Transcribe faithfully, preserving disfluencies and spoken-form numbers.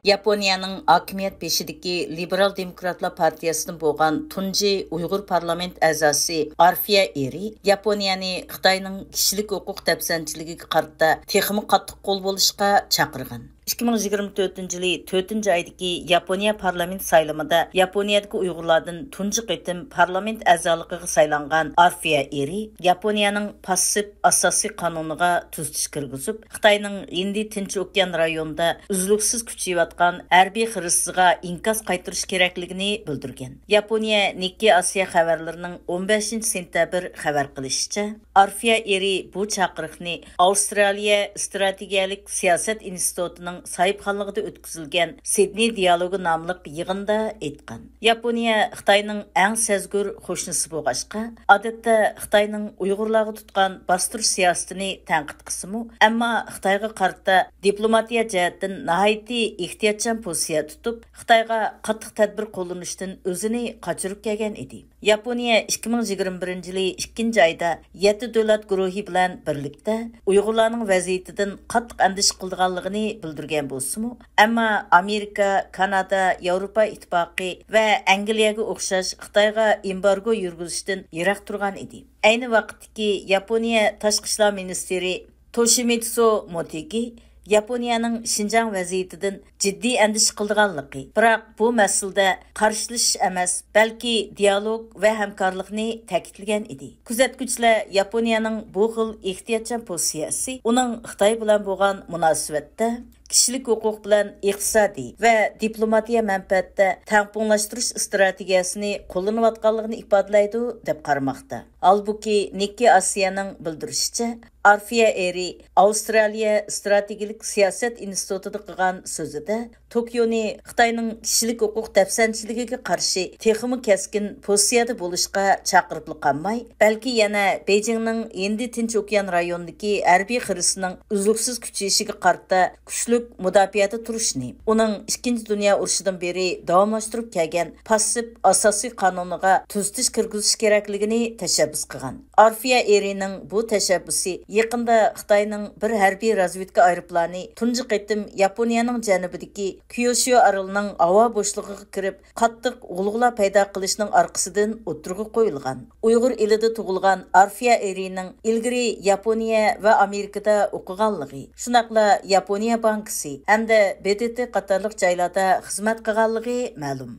ياپونىيەنىڭ ھاكىمىيەت بېشىدىكى لىبېرال دېموكراتلار پارتىيەسىدىن بولغان تۇنجى ئۇيغۇر پارلامېنت ئەزاسى ئارفىيە ئېرى ياپونىيەنى خىتاينىڭ كىشىلىك ھوقۇق دەپسەندىچىلىكىگە قارىتا تېخىمۇ قاتتىق قول بولۇشقا چاقىرغان. ئىككى مىڭ يىگىرمە تۆتىنچى يىلى تۆتىنچى ئايدىكى ياپونىيە پارلامېنت سايلىمىدا ياپونىيەدىكى ئۇيغۇرلاردىن تۇنجى قېتىم پارلامېنت ئەزالىقىغا سايلانغان ئارفىيە ئېرى ياپونىيەنىڭ پاسسىپ ئاساسىي قانۇنىغا تۈزىتىش كىرگۈزۈپ، خىتاينىڭ ھىندى تىنچ ئوكيان رايونىدا ئۈزلۈكسىز كۈچىيىۋاتقان ھەربىي خىرىسىغا ئىنكاس قايتۇرۇش كېرەكلىكىنى بىلدۈرگەن. ياپونىيە نىككېي ئاسىيا خەۋەرلىرىنىڭ ئون بەشىنچى سېنتەبىر خەۋەر قىلىشىچە، ئارفىيە ئېرى بۇ چاقىرىقنى ئاۋسترالىيە ئىستراتېگىيەلىك سىياسەت ئىنستىتۇتىنىڭ ساھىبخانلىقىدا ئۆتكۈزۈلگەن سىدنېي دىيالوگى ناملىق يىغىندا ئېيتقان. ياپونىيە خىتاينىڭ ئەڭ سەزگۈر قوشنىسى بولغاچقا، ئادەتتە خىتاينىڭ ئۇيغۇرلارغا تۇتقان باستۇرۇش سىياسىتىنى تەنقىد قىلسىمۇ، ئەمما خىتايغا قارىتا دىپلوماتىيە جەھەتتىن ناھايىتى ئېھتىياتچان پوزىتسىيە تۇتۇپ، خىتايغا قاتتىق تەدبىر قوللىنىشتىن ئۆزىنى قاچۇرۇپ كەلگەن ئىدى. ياپونىيە ئىككى مىڭ يىگىرمە بىرىنچى يىلى ئىككىنچى ئايدا يەتتە دۆلەت گۇرۇھى بىلەن بىرلىكتە ئۇيغۇرلارنىڭ ۋەزىيىتىدىن قاتتىق ئەندىشە قىلىدىغانلىقىنى بىلدۈرگەن بولسىمۇ، ئەمما ئامېرىكا، كانادا، ياۋروپا ئىتتىپاقى ۋە ئەنگلىيەگە ئوخشاش خىتايغا ئېمبارگو يۈرگۈزۈشتىن يىراق تۇرغان ئىدى. ئەينى ۋاقىتتىكى ياپونىيە تاشقى ئىشلار مىنىستىرى توشىمىتسۇ موتېگى ياپونىيەنىڭ شىنجاڭ ۋەزىيىتىدىن جىددىي ئەندىشە قىلىدىغانلىقى، بىراق بۇ مەسىلىدە قارشىلىشىش ئەمەس، بەلكى دىيالوگ ۋە ھەمكارلىقنى تەكىتلىگەن ئىدى. كۆزەتكۈچىلەر ياپونىيەنىڭ بۇ خىل ئېھتىياتچان پوزىتسىيەسى ئۇنىڭ خىتاي بىلەن بولغان مۇناسىۋەتتە كىشىلىك ھوقۇق بىلەن ئىقتىسادىي ۋە دىپلوماتىيە مەنپەئەتتە تەڭپۇڭلاشتۇرۇش ئىستراتېگىيەسىنى قوللىنىۋاتقانلىقىنى ئىپادىلەيدۇ، دەپ قارىماقتا. ھالبۇكى، نىككېي ئاسىيانىڭ بىلدۈرۈشىچە، ئارفىيە ئېرى ئاۋسترالىيە ئىستراتېگىيەلىك سىياسەت ئىنستىتۇتىدا قىلغان سۆزىدە، توكيونى خىتاينىڭ كىشىلىك ھوقۇق دەپسەندىچىلىكىگە قارشى تېخىمۇ كەسكىن پوزىتسىيەدە بولۇشقا چاقىرىپلا قالماي، بەلكى يەنە بېيجىڭنىڭ ھىندى تىنچ ئوكيان رايونىدىكى ھەربىي خىرىسىنىڭ ئۈزلۈكسىز كۈچىيىشىگە قارىتا كۈچلۈك مۇداپىئەدە تۇرۇشنى، ئۇنىڭ ئىككىنچى دۇنيا ئۇرۇشىدىن بېرى داۋاملاشتۇرۇپ كەلگەن پاسسىپ ئاساسىي قانۇنىغا تۈزىتىش كىرگۈزۈش كېرەكلىكىنى تەشەببۇس قىلغان. ئارفىيە ئېرىنىڭ بۇ تەشەببۇسى يېقىندا خىتاينىڭ بىر ھەربىي رازۋېدكا ئايروپىلانى تۇنجى قېتىم ياپونىيەنىڭ جەنۇبىدىكى كيۇشيۇ ئارىلىنىڭ ھاۋا بوشلۇقىغا كىرىپ، قاتتىق غۇلغۇلا پەيدا قىلىشىنىڭ ئارقىسىدىن ئوتتۇرىغا قويۇلغان. ئۇيغۇر ئېلىدا تۇغۇلغان ئارفىيە ئېرىنىڭ ئىلگىرى ياپونىيە ۋە ئامېرىكىدا ئوقۇغانلىقى، شۇنداقلا ياپونىيە بانكىسى ھەمدە ب د ت قاتارلىق جايلاردا خىزمەت قىلغانلىقى مەلۇم.